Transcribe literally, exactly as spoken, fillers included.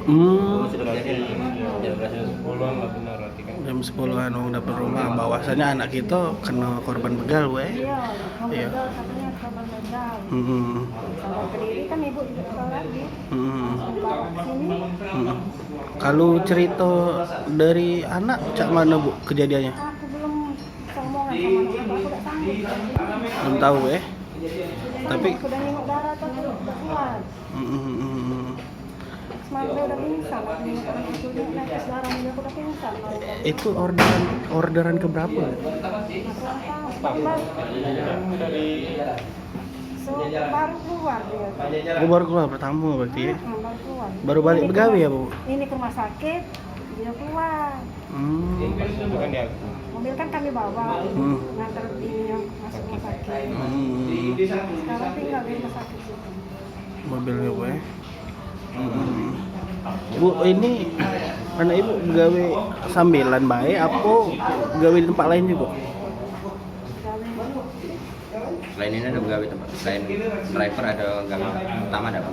Hmm. Sudah kejadian jam berapa? Sepuluhan lah benar, berarti kan. Jam sepuluhan wong dapet rumah, bahwasanya anak kita kena korban begal, weh. Iya, wong begal katanya korban begal. Hmm. Kalau Kediri kan ibu juga tahu lagi. Hmm. Bawa ke sini. Hmm. Kalau cerita dari anak, cak mana, Bu, kejadiannya? Aku belum bisa ngomong sama anak aku, aku tak sanggup. Belum tahu, eh? Tapi aku udah nengok darah tuh, aku udah kuat. Hmm, hmm, hmm, hmm. Semalam dia udah pingsan, aku nengok darah aku, dia naik ke darah, dia udah pingsan. Itu orderan, orderan keberapa? Aku tak tahu. So, baru keluar dia. Oh, baru keluar pertama berarti, ya? Hmm, baru keluar. Baru balik begawe ya, Bu? Ini ke rumah sakit, dia keluar. Hmm. Bukan dia. Mobil kan kami bawa, hmm, nganter bininya masuk rumah sakit. Hmm. Sekarang tinggal di rumah sakit situ. Mobilnya, Bu, ya? Hmm. Bu, ini anak ibu begawe sambilan bae apa gawe di tempat lain juga? Selain ini ada begawe tempat, selain driver ada gawe utama ada apa?